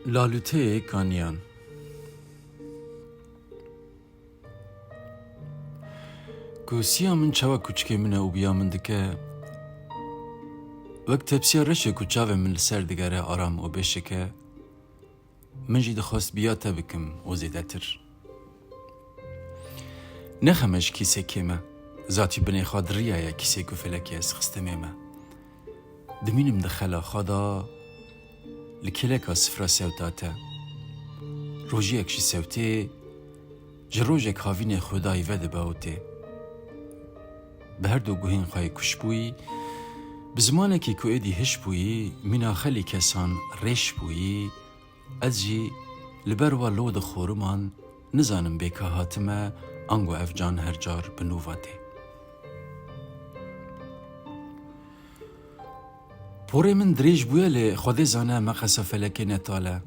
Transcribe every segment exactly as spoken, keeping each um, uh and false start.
Lalûteyê Kaniyan. Ku siya min çawa kûçikê min e û biya min dike, wek tepsiya reşê ku çavê min li ser digere aram û bêşik e, min jî dixwest biya te bikim û zêdetir. Nexeme ji kîsekê me, zatî binê xwe diriyaye kîsê ku felekê ez xistimê me. Dimînim di xela xwe de li kêleka sifra sewta te. Rojiyek ji sewtê, ji rojek havînê Xwedayî vedibe û tê. Bi her du guhên xwe yê kuşbûyî, bi zimanekî ku êdî hiş bûyî, mîna xelî kesan rêş bûyî, ez jî li ber we lo dixorim an, nizanim bê ka hatime, ango ev can her car bi nû ve tê. Porê min dirêj bûye lê Xwedê zane meqesa felekê ne tal e.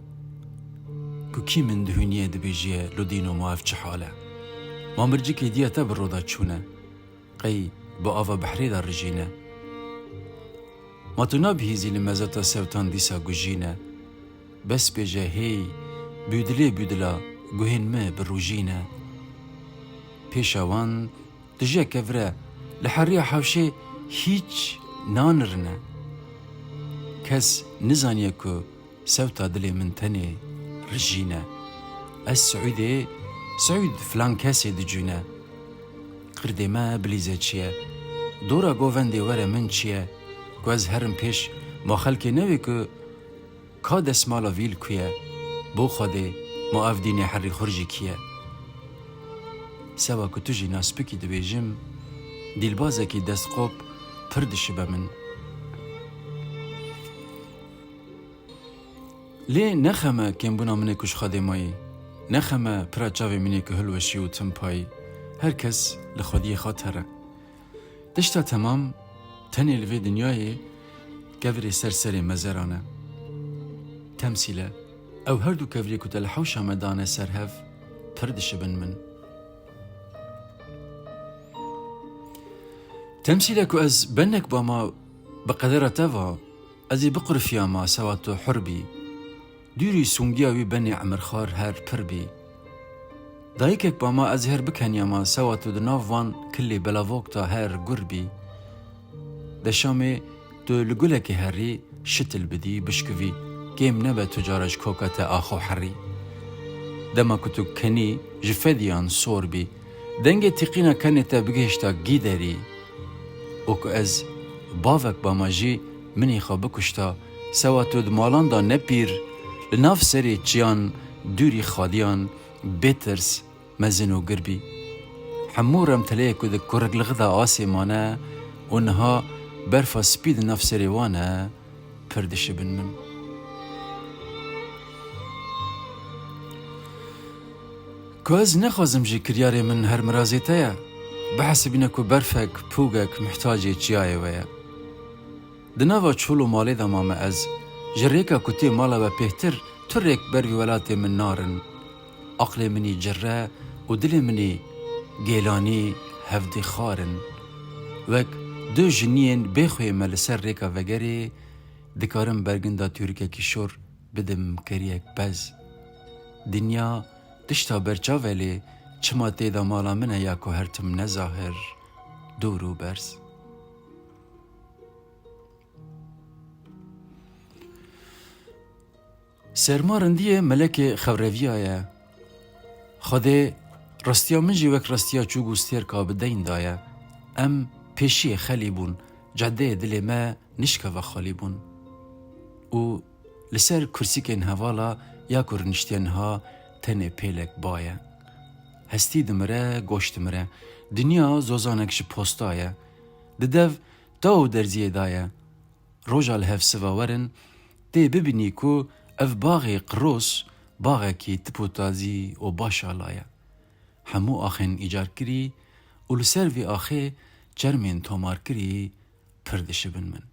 Ku kî min dihûniye dibêjiye, Ludîno, ma ev çi hal e? Ma mircikê diya te bi roda çûne? Qey bi ava behrê de rijîne? Ma tu nabihîzî li mezeta sewtan dîsa gujîne? Bes bêje hey, bûdilê bûdila, guhên me bi rûjîne. Pêşa wan Dijî kevir e, li heriya hewşê hîç nanirine. Kes nizaniye ku sewta dilê min tenê rijîn e. Ez Siûdê, Siûd filan kesê dicûne. Qirdê me bilîze çi ye? Dora govendê were min çi ye? Ku ez herim pêş, ma xelkê newê ku Ka desmala vîl ku ye? Bo Xwedê, ma ev dînê herî xurt jî kî ye? Sewa ku tu jî naspikî dibêjim, dîlbazekî destqop pir dişibe min. Lê nexeme kêmbûna min ê ku ji Xwedê mayî. Nexeme pira çavê min ê ku hilweşî û tim payî. Her kes li xwediyê xwe ter e. Tişta temam tenê li vê dinyayê kevirê ser serê mezeran e. Temsîl e, ew her du kevirê ku te li hewşa me dane ser hev, pir dişibin min. Temsîl e ku ez benek bama bi qedera te va, ez ê biqurfiyama sewa tu hur bî. Dûrî sûngiya wî benê emirxwar her pir bî. Dayikek bama ez her bikeniyama sewa tu di nav van kilê belavok de her gur bî. Deşamê tu li gulekê herî şitil bidî, bişkivî, kêm nebe tu cara ji koka te axo herî. Dema ku tu kenî ji fediyan sor bî. Dengê tîqîna kenê te bigihişta gîderî. Û ku ez bavek bama jî minê xwe bikuşta, sewa tu di malan de ne pîr, li nav serê çiyan dûrî xadiyan, bêtirs, mezin û gir bî. Hemû remteleyê ku di kuriklixi de asê mane û niha berfa spî di nav serê wan e, pir dişibin min. Ku ez nexwazim jî kiryarê min her mirazê te ye, bihesibîne ku berfek, pûgek mihtacê çiyayê we ye. Di nava çol û malê de mame ez, ji rêka ku tê mala we pêhtir tu rêk ber vî welatê min narin. Aqlê min î cirre û dilê min î gêlanî hevdî xwar in. Wek du jiniyên bêxweyê me li ser rêka vegerê, dikarim berginda tûrikekî şor bidim keriyek pez. Dinya tişta berçav e lê çima tê de mala min e ya ku her tim nezahir, dûr û berz. Serma rindiyê melekê xewreviya ye. Xwedê rastiya min jî wek rastiya çûg û stêrka bi deyn daye. Em pêşiyê xelî bûn, ceddeyê dilê me nişkeva xalî bûn. Û li ser kursîkên hevala ya ku rûniştiye niha tenê pêlek ba ye. Hestî dimire, goş dimire. Dinya zozanek ji posta ye. Di dev taw û derziyê de ye. Roja li hev siva werin, tê bibînî ku ev baxê qiros, baxekî tip û tazî û başala ye. Hemû axên îcar kirî û li ser vî axê çermên tomarkirî pir dişibin min.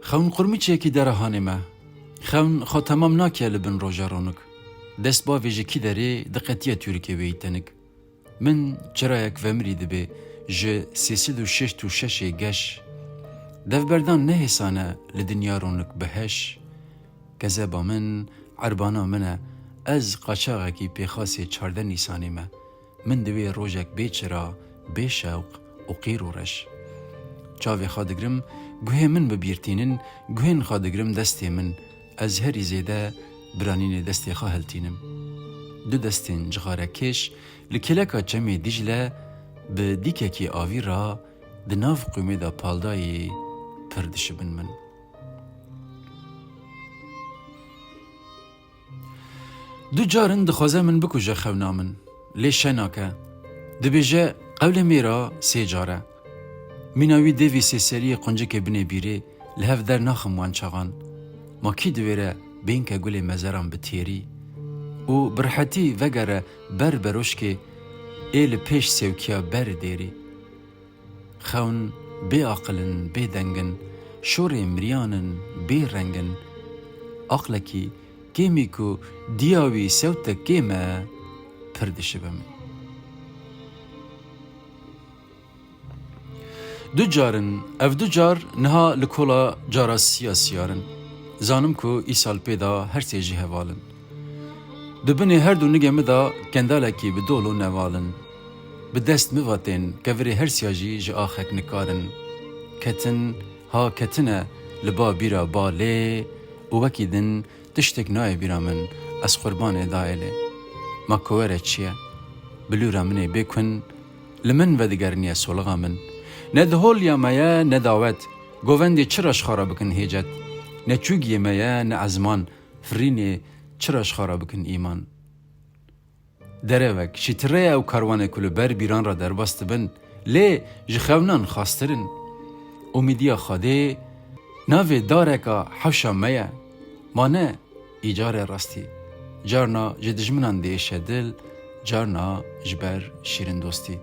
Xewn qurmiçekî dera hanê me. Xewn xwe temam nake li bin roja ronik. Dest bavê ji kî derê diqetiye tûrikê wê yî tenik. Min çirayek vemirî dibê ji sê sed û şeşt û şeş ê geş. Devberdan nehêsane li dinya ronik bi heş. Kezeba min, erbana min e, ez qaçaxekî pêxasê çardeh Nîsanê me. Min divê rojek bê çira, bê şewq û qîr û reş. Çavê xwe digirim, guhê min bi bîr tînin, guhên xwe digirim destê min, ez herî zêde biranînê destê xwe hiltînim. Du destên cixarekêş li kêleka çemê Dîcle bi dîkekî avî re di nav qûmê de paldayî pir dişibin min. Du car in dixwaze min bikuje xewna min, lê şe nake. Dibêje, qewlê mêra sê car e. Mîna wî dêvî sêseriyê quncikê binê bîrê, li hev dernaxim wan çaxan. Ma kî divêre bênke gulê mezeran bi têrî û bi rihetî vegere ber beroşkê ê li pêş sewkiya ber dêrî. Xewn bê aqil in, bê deng in, şorê miriyan in, bê reng in. Aqlekî kêmî ku diya wî sewtek kêm e, pir dişibe min. Du car in, ev du car niha li kola cara siya siyar in. Zanim ku îsal pê de her sê jî heval in. Di binê her du nigê min de kendalekî bi dol û neval in. Bi dest min ve tên, kevirê her siya jî ji axek nikar in. Ketin, ha ketine, li ba bîra ba lê û wekî din tiştek nayê bîra min, ez qurbanê dayê lê. Ma ku were çi ye? Bilûra min ê bê kun, li min vedigeriniye solixa min. Ne diholiya me ye, ne dawet. Govendê çira ji xwe re bikin hêcet? Ne çûgiyê me ye, ne ezman. Firînê çira ji xwe re bikin îman? Derevek, şîtirê ye ew karwanê ku li ber bîran re derbas dibin, lê ji xewnan xastir in. Umîdiya Xwedê navê dareka hewşa me ye. Ma ne îcarê rastî. Carna ji dijminan diêşe dil, carna ji ber şîrindostî.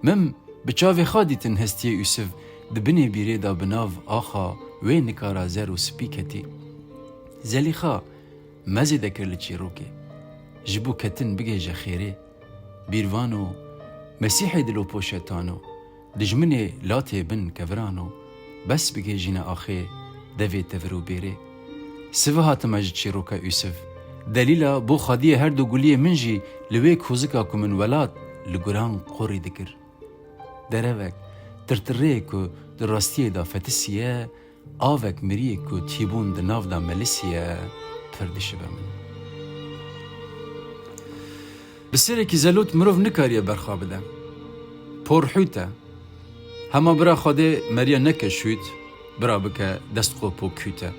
Min bi çavê xwe dîtin hestiyê Ûsiv di binê bîrê de bi nav axa wê nikara zer û spî ketî. Zelîxa, me zêde kir li çîrokê. Ji bo ketin bigihêje xêrê. Bîrvano, Mesîhê dilo poşetano, dijminê latê bin kevirano, bes bigihêjîne axê devê tevir û bêrê. Siva hatime ji çîroka Ûsiv. Delîla bo xwediyê her du guliyê min jî li wê kozika ku min welat li guran qorî dikir. Derevek, tirtireyê ku di rastiyê de fetisiye, avek miriyê ku tîbûn di nav de melisiye, pir dişibe min. Bi serekî zelot mirov nikariye berxwe bide. Por hût e. Hema bira Xwedê meriya neke şût, bira bike dest qop û kût e.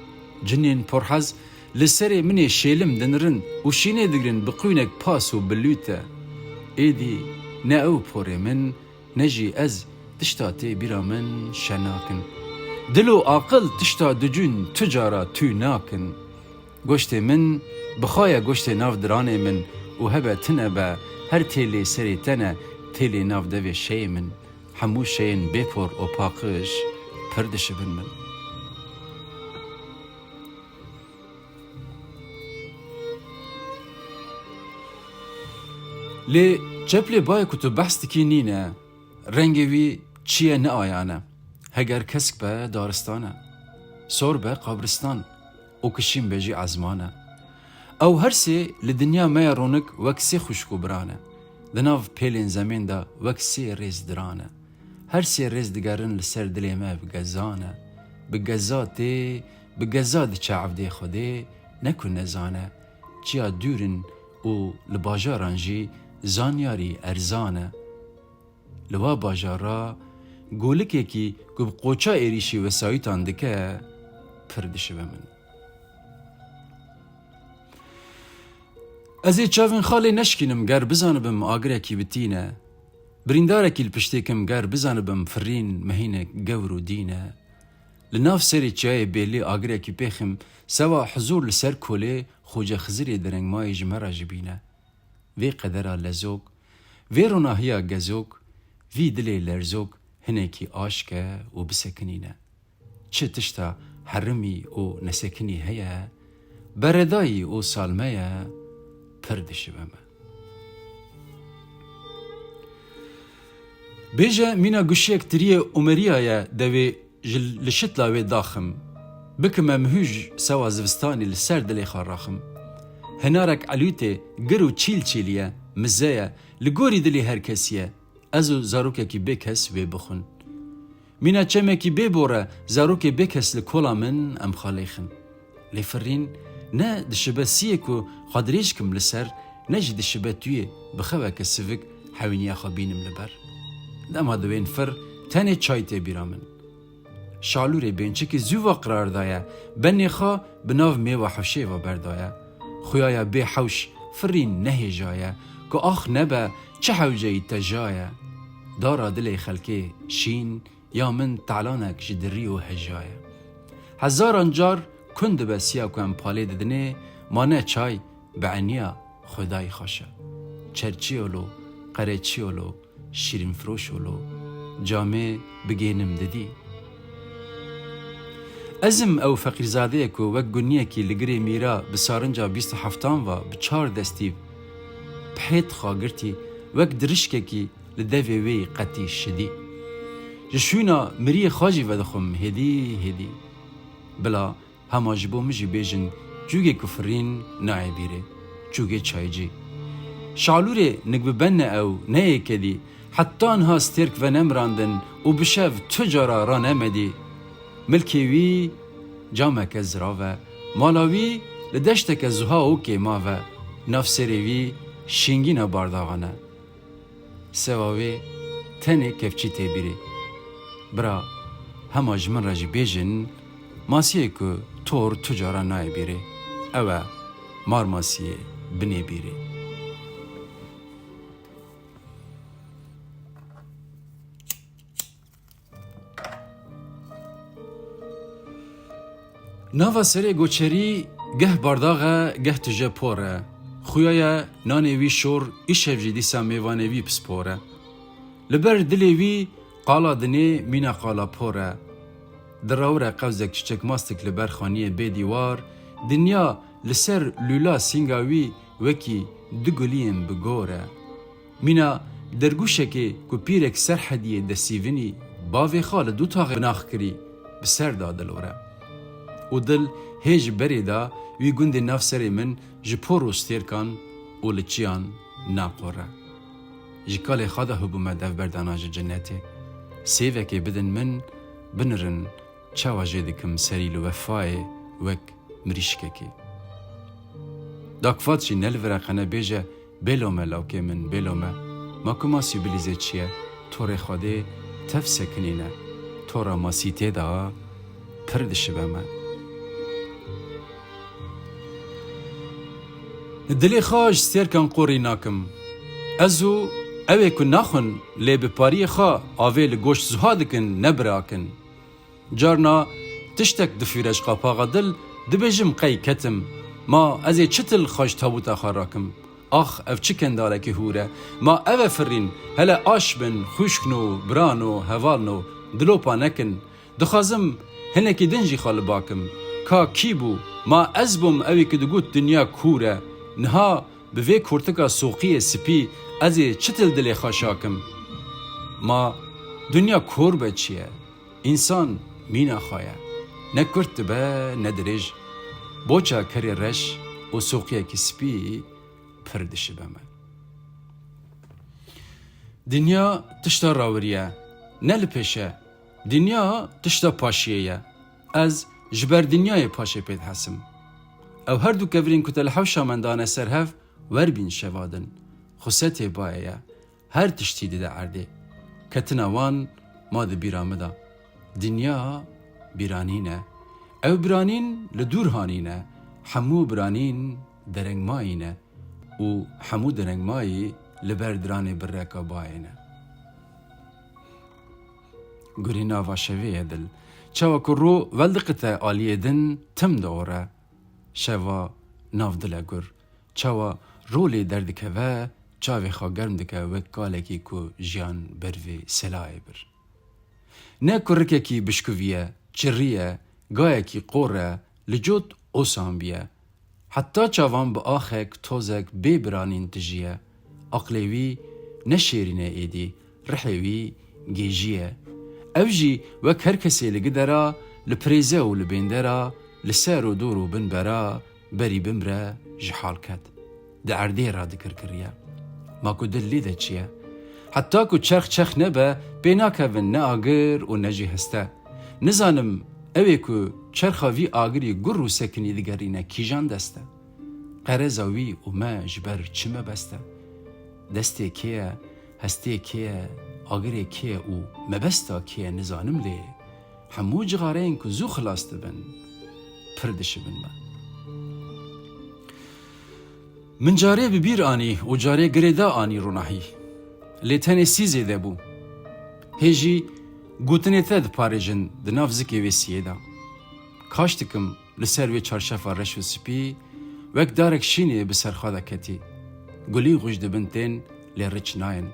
Cinên porhez li serê min ê şêlim dinirin û şînê digirin bi qûnek pas û bi lût e. Êdî ne ew porê min, ne jî ez tişta tê bîra min şe nakin. Dil û aqil tişta dicûn tu cara tû nakin. Goştê min bi xwe ye goştê nav diranê min û hebe tine be, her têlê serê te ne, têlê nav devê şeyê min. Hemû şeyên bêpor û paqij pir dişibin min. Lê çeplê bayê ku tu behs dikî nîne, rengê wî çi ye ne ayan e. Heger kesk be daristan e, sor be qabristan û kişîn be jî ezman e. Ew her sê li dinya me ye ronik wek sê xwişk û biran e. Di nav pêlên zemên de wek sê rêz diran e. Her sê rêz digerin li ser dilê me bi gezan e. Bi geza tê, bi geza diçe evdê Xwedê, ne ku nezan e. Çiya dûr in û li bajaran jî zanyarî erzan e. Li wa bajara golikekî ku bi qoça êrîşî wesayîtan dike, pir dişibe min. Ez ê çavên xalê neşkînim ger bizanibim agirekî bi tîn e. Birîndarekî li piştê kim ger bizanibim firîn mehînek gewr û dîn e. Li nav serê çiyayê bêlî agirekî pêxim sewa hizûr li ser kolê Xoce Xizirê derengmayê ji me re ji bîn e. Vê qedera lezok, vê ronahiya gezok, vî dilê lerzok hinekî aşke û bisekinîne. Çi tişta herimî û nesekinî heye, beredayî û salme ye, pir dişibe me. Bêje mîna guşiyek tiriyê Umeriya ye, devê ji li şitla wê daxim. Bikime mihûj sewa zivistanî li ser dilê xwe raxim. Hinarek elûtê, gir û çîl çîl ye, mize ye, li gorî dilê her kesî ye. Ez û zarokekî bê kes wê bixwin. Mîna çemekî bê bor e, zarokê bê kes li kola min em xwe lêxin. Lê firîn ne dişibe siyê ku xwe dirêj kim li ser, ne jî dişibe tuyê bi xeweke sivik hewîniya xwe bînim li ber. Dema diwên fir tenê çay tê bîra min. Şalûrê bênçikî zû va qirar daye, benê xwe bi nav mêva hewşê ve berdaye. Xuyaya bê hewş firîn nehêjaye, ku ax nebe çi hewceyî te jaye. Dara dilê xelkê şîn, ya min talanek ji dirî û heja ye. Hezaran car kun dibe siya ku em palê didinê, ma ne çay bi eniya Xwedayî xweş e. Çerçiyolo, qereçiyolo, şîrînfiroşolo, camê bigênim didî. Ez im ew feqîrzadeyê ku wek guniyekî li girê mîra bi sarinca bîst û heftan ve bi çar destî bi hêt xwe girtî, wek dirişkekî li devê wê qetî şidî. Ji şûna miriyê xwe jî vedixwim hêdî hêdî. Bila hema ji bo min jî bêjin, çûgê ku firîn nayê bîrê, çûgê çaycî. Şalûrê nik bi ben ne ew, ne yê kedî, heta niha stêrk venemirandin û bi şev tu cara ranemedî. Milkê wî cameke zirav e, mala wî li deşteke zuha û kêmav e, nav serê wî şîngîna bardaxan e. Sewa wê tenê kevçî tê bîrê. Bira, hema ji min re jî bêjin, masiyê ku tor tu cara nayê bîrê. Ew e marmasiyê binê bîrê. Nava serê goçerî geh bardax e, geh tije por e. Xuya ye nanê wî şor, îşev jî dîsa mêvanê wî pispor e. Li ber dilê wî qala dinê mîna qala por e. Dirawire qewzek çiçek mastik li ber xaniyê bê dîwar, dinya li ser lûla sînga wî wekî du guliyên bi gor e. Mîna dergûşekê ku pîrek Serhediyê desîvinî bavê xwe li dûtaxê binax kirî, bi ser da dilore. Û dil hê ji berê da wî gundê nav serê min ji por û stêrkan û li çiyan naqore. Ji kalê xwe de hibûme devberdana ji cinetê. Sêvekê bidin min, binirin, çawa jê dikim serî li wefayê wek mirîşkekê. Dakvat jî ne li vir e qene bêje, bêlome lawkê min, bêlome. Ma ku masî bilîzê çi ye, torê Xwedê tev sekinîne. Tora masî tê de pir dişibe me. Dilê xwe ji stêrkan qorî nakim. Ez û ew ê ku naxwin lê bi pariyê xwe avê li goşt zuha dikin, ne birakin. Carna tiştek difîre ji qapaxa dil, dibêjim qey ketim. Ma ez ê çitil xwe ji tabûta xwe rakim? Ax, ev çi kendalekî hûr e? Ma ev e firîn, hele aş bin, xwişkno, birano, hevalno, dilopa nekin. Dixwazim hinekî din jî xwe li ba kim. Ka kî bû? Ma ez bûm ewî ki digot dinya kûr e. Niha bi vê kurtika soqiyê spî ez ê çitil dilê xwe şakim? Ma dinya kor be çi ye? Însan mîna xwe ye. Ne kurt dibe, ne dirêj. Boça kerê reş û soqiyekî spî pir dişibe me. Dinya tişta rawirî ye, ne li pêş e. Dinya tişta paşiyê ye. Ez ji ber dinyayê paşê pê dihesim. Ew her du kevirên ku te li hewşa me dane ser hev, wer bîn şeva din. Xusetê bayê ye. Her tiştî dide erdê. Ketina wan ma di bîra min de. Dinya bîranîn e. Ew biranîn li dûr hanî ne. Hemû biranîn derengmayî ne. Û hemû derengmayî li ber diranê birreka bayê ne. Gurî nava şevê ye dil. Çawa ku ro weldiqite aliyê din tim diore. Şeva nav dil e gur. Çawa ro lê derdikeve, çavê xwe germ dike wek kalekî ku jiyan ber vê selayê bir. Ne kurikekî bişkuvî ye, çirrî ye, gayekî qor e, li cot osan bîye. Heta çavan bi axek, tozek bê biranîn tijî ye. Aqlê wî ne şêrîn e êdî, rihê wî gêjiye. Ew jî wek her kesê li gidera, li pirêze û li bêndera, li ser û dor û bin bera, berî bimre ji hal ket. Di erdê re dikirkiriye. Ma ku dil lê de çi ye? Heta ku çerx çex nebe, pê nakevin ne agir û ne jî heste. Nizanim ew ê ku çerxa vî agirî gur û sekinî digerîne kîjan dest e? Qereza wî û me ji ber çi mebest e? Destê kê ye, hestê kê ye, agirê kê ye û mebesta kê ye nizanim lê hemû cixareyên ku zû xilas dibin, pir dişibin me. Min carê bi bîr anî û carê girê da anî ronahî. Lê tenê sî zêde bû. Hê jî gotinê te diparêjin di nav zikê wê siyê de. Kaş dikim li ser wê çarşefa reş û spî, wek darek şînê bi ser xwe de ketî. Gulî xwij dibin tên, lê riç nayên.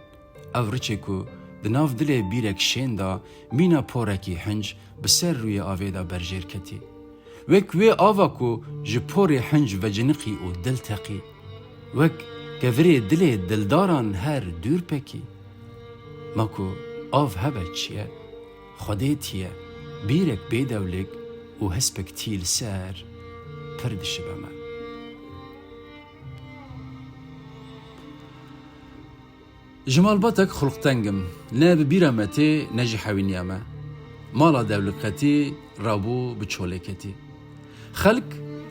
Ev riçê ku di nav dilê bîrek şên de mîna porekî hinc bi ser rûyê avê de berjêr ketî. Wek wê ava ku ji porê hinc veciniqî û dil teqî. Wek kevirê dilê dildaran her dûr pekî. Ma ku av hebe çi ye? Xwedê tî ye, bîrek bêdewlêk û hespek tî li ser pir dişibe me. Ji malbatek xulqteng im, ne bi bîra me tê, ne jî hewîniya me. Mala dewliqetî rabû bi çolêketî. Xelk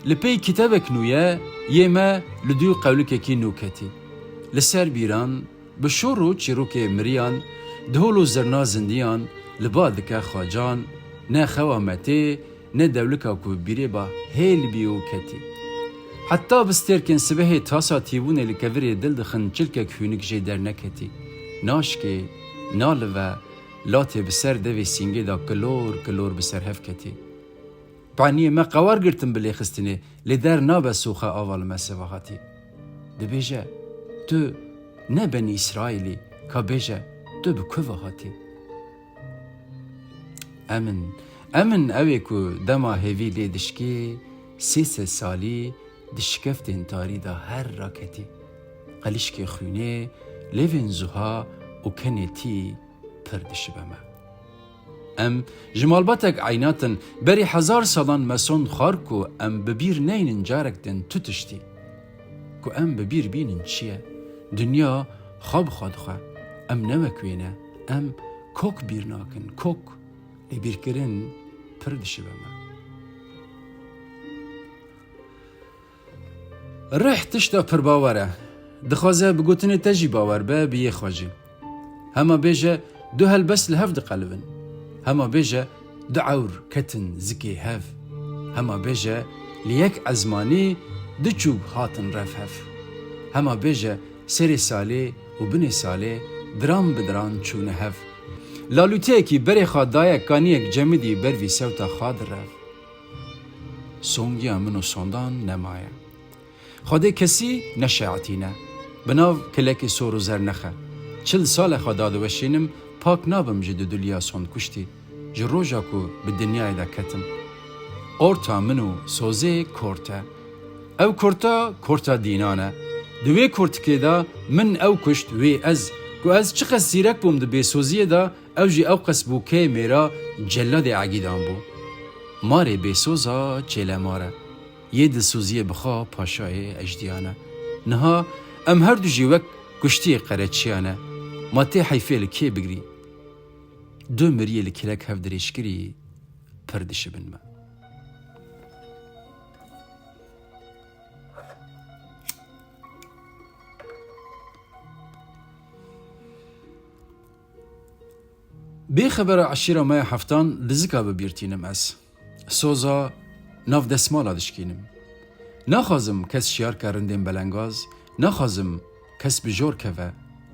li pey kitebek nû ye, yê me li dû qewlikekî nû ketî. Li ser bîran, bi şor û çîrokê miriyan, di hol û zirna zindiyan, li ba dike xwecan, ne xewa me tê, ne dewlika ku bîrê ba hêl bî û ketî. Heta bi stêrkên sibehê tasa tîbûnê li kevirê dil dixin çilkek hûnik jê derneketî. Naşkê, nalive, latê bi ser devê sîngê de kilor kilor bi ser hev ketî. Peniyê me qewar girtin bi lêxistinê, lê der nabe soxe ava li me seva hatî. Dibêje, tu ne Benî Îsraîlî, ka bêje, tu bi ku ve hatî? Emin, emin ew ê ku dema hêvî lê dişkê, sê sed salî di şikeftên tarî de her raketî. Qelîşkê xwînê, lêvên zuha û kenê tî pir dişibe me. Em ji malbatek eynatin, berî hezar salan me sond xwar ku em bi bîr neynin carek din tu tiştî. Ku em bi bîr bînin çi ye? Dinya xwe bi xwe dixwe. Em ne wek wê ne. Em kok bîr nakin, kok. Lê bîrkirin pir dişibe me. Rih tişta pir bawer e. Dixwaze bi gotinê te jî bawer be, bi yê xwe jî. Hema bêje du helbest li hev diqelibin. Hema bêje du ewr ketin zikê hev. Hema bêje li yek ezmanî du çûk hatin rev hev. Hema bêje serê salê û binê salê diran bi diran çûne hev. Lalûtiyekî berê xwe daye kaniyek cemidî ber vî sewta xwe direv. Songiya min û sondan nemaye. Xwedê kesî neşeatîne. Bi nav kilekê sor û zer nexe. Çil sal e xwe dadiweşînim, pak nabim ji duduliya sondkuştî. Ji roja ku bi dinyayê de ketim. Orta min û sozê kort e. Ew korta, korta dînan e. Di wê kortikê de min ew kuşt, wê ez. Ku ez çiqas zîrek bûm di bêsoziyê de, ew jî ew qas bû kê mêra celadê egîdan bû. Marê bêsoza çêlemar e. Yê dilsoziyê bi xwe paşayê ejdiyan e. Niha em her du jî wek kuştiyê qereçiyan e. Ma tê heyfê li kê bigirî? Du miriyê li kilek hev dirêjkirî pir dişibin me. Bê xebera eşîra me ya heftan li zika bi bîr tînim ez. Soza nav desmala dişkînim. Naxwazim kes şiyar ke rindên belengaz, naxwazim kes bi jor keve,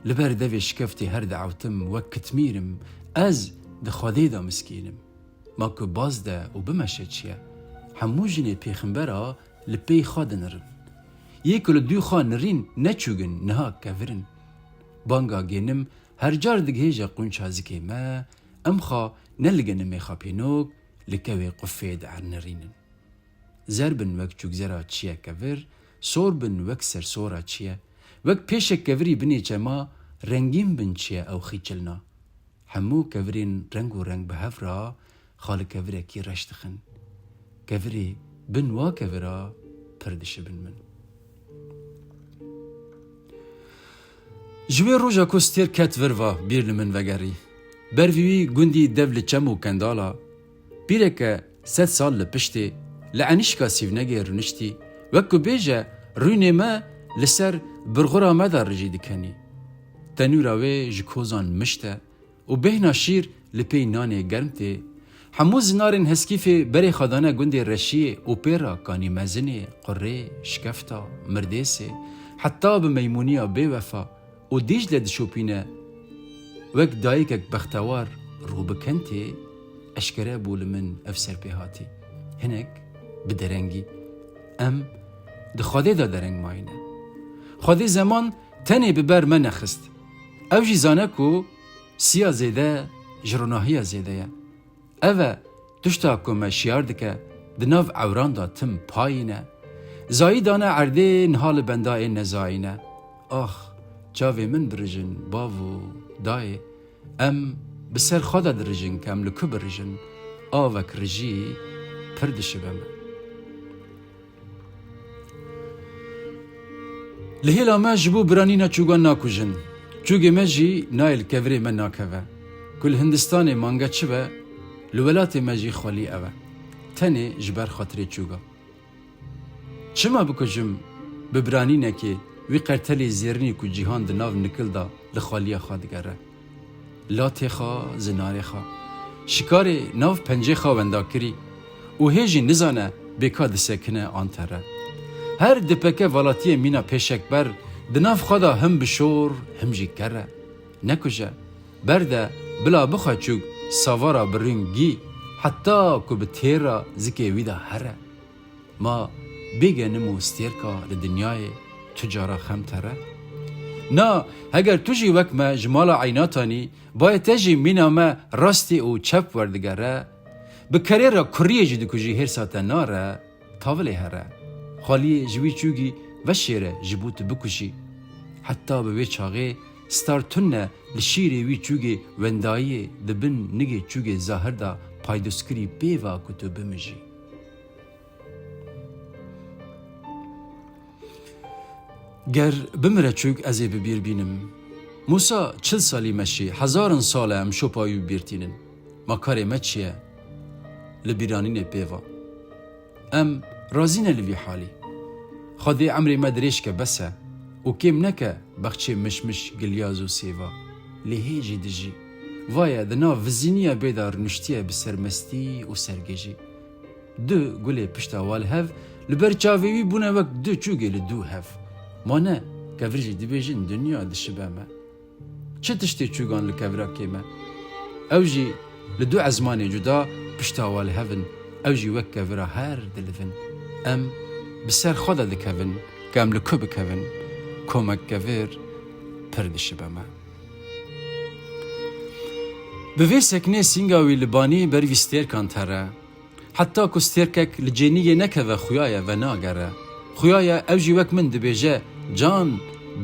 li ber devê şikeftî her diewtim wek kitmîr im, ez di Xwedê de miskîn im. Ma ku baz de û bimeşe çi ye? Hemû jinê pêxembera li pey xwe dinirin. Yê ku li dû xwe nirîn neçûgin niha kevir in. Banga gênim her car digihêje qûnça zikê me, em xwe ne li genimê xapênok, li kewê qufê dinirînin. Zer bin wek çûkzera çiye kevir, sor bin wek sersora çiye. Wek pêşek kevirî binê çema, Rengîn bin çi ye ew xîçilna? Hemû kevirên reng û reng bi hev re xwe li kevirekî reş dixin. Kevirê bin wa kevira pir dişibin min. Ji wê roja ku stêr ket vir va bîr li min vegerî. Ber vî wî gundî dev li çem û kendala, pîreke sed sal li piştê, li enîşka sîvnegê rûniştî, wek ku bêje, rûnê me li ser birxura me de rijî dikenî. Tenûra wê ji kozan mişt e û bêhna şîr li pey nanê germ tê. Hemû zinarên Heskîfê berê xwe dane gundê Reşiyê û pê re kanî mezinê, qurê, şikefta, mirdêsê, heta bi meymûniya bêwefa û Dîcle dişopîne. Wek dayikek bextewar rû bi kentê, eşkere bû li min ev serpêhatî. Hinek bi derengî. Em di Xwedê de dereng mayîne. Xwedê zeman tenê bi ber me nexist. Ew jî zane ku siya zêde ji ronahiya zêde ye. Ev e tişta ku me şiyar dike, di nav ewran de tim payîne. Zayî dane erdê, niha li benda ê nezayî ne. Ax, çavê min birijin, bav û dayê. Em bi ser xwe de dirijin, ke em li ku birijin. Avek rijî pir dişibe me. Li hêla me ji bo biranîna çûgan nakujin. Çûgê me jî nayê li kevirê me nakeve. Ku li Hindistanê mange çi be, li welatê me jî xwelî ev e. Tenê ji ber xatirê çûga. Çima bikujim bi biranînekê wî qertelê zêrînî ku cîhan di nav nikil de li xweliya xwe digere? Latê xwe, zinarê xwe. Şikarê nav pencê xwe wenda kirî û hê jî nizane bê ka disekine an tere. Her dipeke velatiyê mîna pêşek ber, di nav xwe de him bi şor, him jî ker e. Nekuje, berde, bila bixwe çûk, savara bi rûn gî, heta ku bi têra zikê wî de here. Ma bêgenim û stêrka li dinyayê tu cara xem tere? Na, heger tu jî wek me ji mala eynatanî, bayê te jî mîna me rastî û çep werdigere, bi kerê re kuriyê jî dikujî hêrsa te nare, tavilê here. Xweliyê ji wî çûgî veşêre ji bo tu bikujî. Heta bi wê çaxê star tune li şîrê wî çûgê wendayiyê di bin nigê çûgê zahir de paydozkirî pê va ku tu bimijî. Ger bimire çûk ez ê bi bîr bînim. Mûsa çil salî meşî, hezarin sal e em şopa wî bi bîr tînin. Ma karê me çi ye? Li bîranînê pê va. Em razî ne li vî halî. Xwedê emrê me dirêj ke bes e û kêm neke bexçê mişmiş, gilyaz û sêva. Lê hê jî dijî. Vaye di nav vizîniya bê de rûniştiye bi sermestî û sergêjî. Du gulê pişta wa li hev, li ber çavê wî bûne wek du çûgê li dû hev. Ma ne, kevir jî dibêjin dinya dişibe me. Çi tiştê çûgan li kevira kêm e? Ew jî li du ezmanê cuda pişta wa li hev in, ew jî wek kevira her dilivin. Em bi ser xwe de dikevin, ke em li ku bikevin, komek kevir pir dişibe me. Bi vê seknê sînga wî li banî ber vî stêrkan tere. Heta ku stêrkek li cêniyê nekeve xuya ye venagere. Xuya ye ew jî wek min dibêje, can,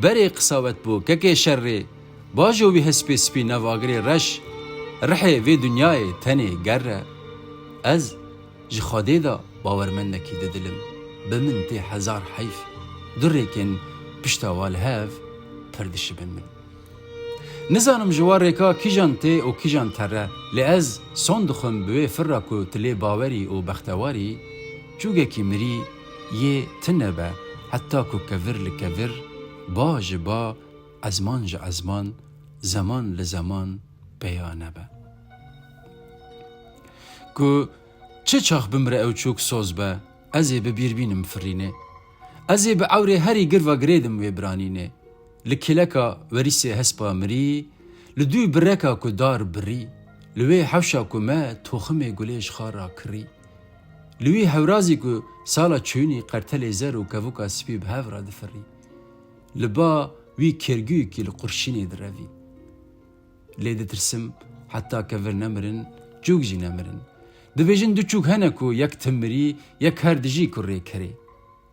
berê qisawet bû, kekê şerê, bajo wî hespê spî nav agirê reş, rihê vê dinyayê tenê ger e. Ez ji Xwedê de bawermendekî didilim. Bi min tê hezar heyf. Du rêkên pişta wa li hev pir dişibin min. Nizanim ji wa rêka kîjan tê û kîjan tere, lê ez son dixwim bi wê firra ku tu lê bawerî û bextewarî, çûgekî mirî yê tune be, heta ku kevir li kevir, ba ji ba, ezman ji ezman, zeman li zeman peya nebe. Ku çi çax bimre ew çûk soz be, ez ê bi bîr bînim firînê. Ez ê bi ewrê herî girva girêdim wê biranînê. Li kêleka werîsê hespa mirî, li dû bireka ku dar birî, li wê hewşa ku me toximê gulê ji xwe rakirî. Li wî hewrazî ku sala çûyînî qertelê zer û kevoka spî bi hev re difirî. Li ba wî kêrgûyekî li qurşînê direvî. Lê ditirsim heta kevir nemirin, çûk jî nemirin. Dibêjin du çûk hene ku yek tim mirî, yek her dijî kurê kerê.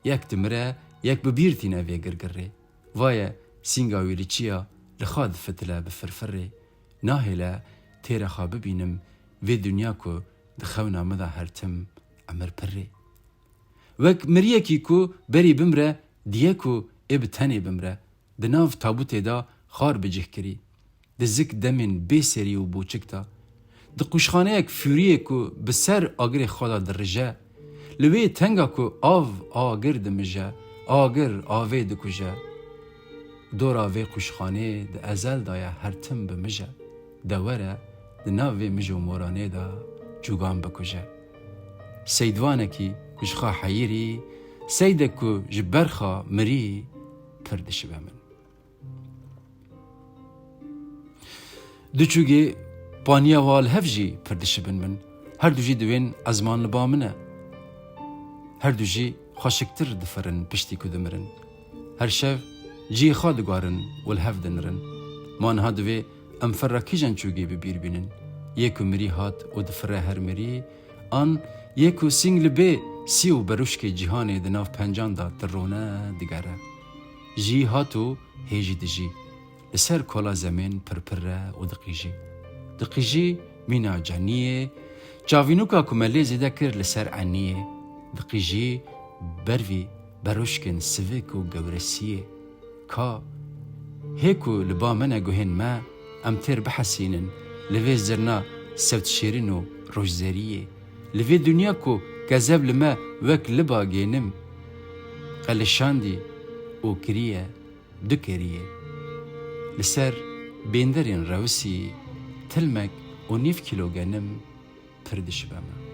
Yek dimire, yek bi bîr tîne vê girgirê. Vaye, sînga wî li çi ya, li xwe difitile bi firfirê, nahêle têra xwe bibînim vê dinya ku di xewna min de her tim emir pirrê. Wek miriyekî ku berî bimre, diye ku ê bi tenê bimre, di nav tabûtê de xar bi cih kirî. Di zik demên bê serî û boçik de, di qûşxaneyek fûriyê ku bi ser agirê xwe de dirije, li wê tenga ku av agir dimije, agir avê dikuje. Dora vê qûşxanê di ezel de ye, her tim bi mij e. De were, di nav vê mij û moranê de cogan bikuje. Seydvanekî ku ji xwe heyirî, seydek ku ji ber xwe mirî, pir dişibe min. Du çûgê paniya wa li hev jî pir dişibin min. Her du jî diwên ezman li ba min e. Her du jî xweşiktir difirin piştî ku dimirin. Her şev cihê xwe diguherin û li hev dinirin. Ma niha divê em firra kîjan çûgê bi bîr bînin? Yê ku mirî hat û difire her mirî, an yê ku sîng li bê sî û berûşkê cîhanê di nav pencan de tirone digere. Jiyî hat û hê jî dijî. Li ser kola zemên pirpir e û diqîjî. Diqîjî mîna caniyê, çavînûka ku me lê zêde kir li ser eniyê. Diqîjî bervî berûşkên sivik û gewresiyê. Ka hê ku li ba me ne guhên me, em têr bihesînin li vê zirna sewt şêrin û rojzeriyê. Li vê dinya ku kezeb li me wek liba gênim qelişandî û kiriye du keriyê. Li ser bênderên rewisî tilmek û nîv kîlo genim pir dişibe me.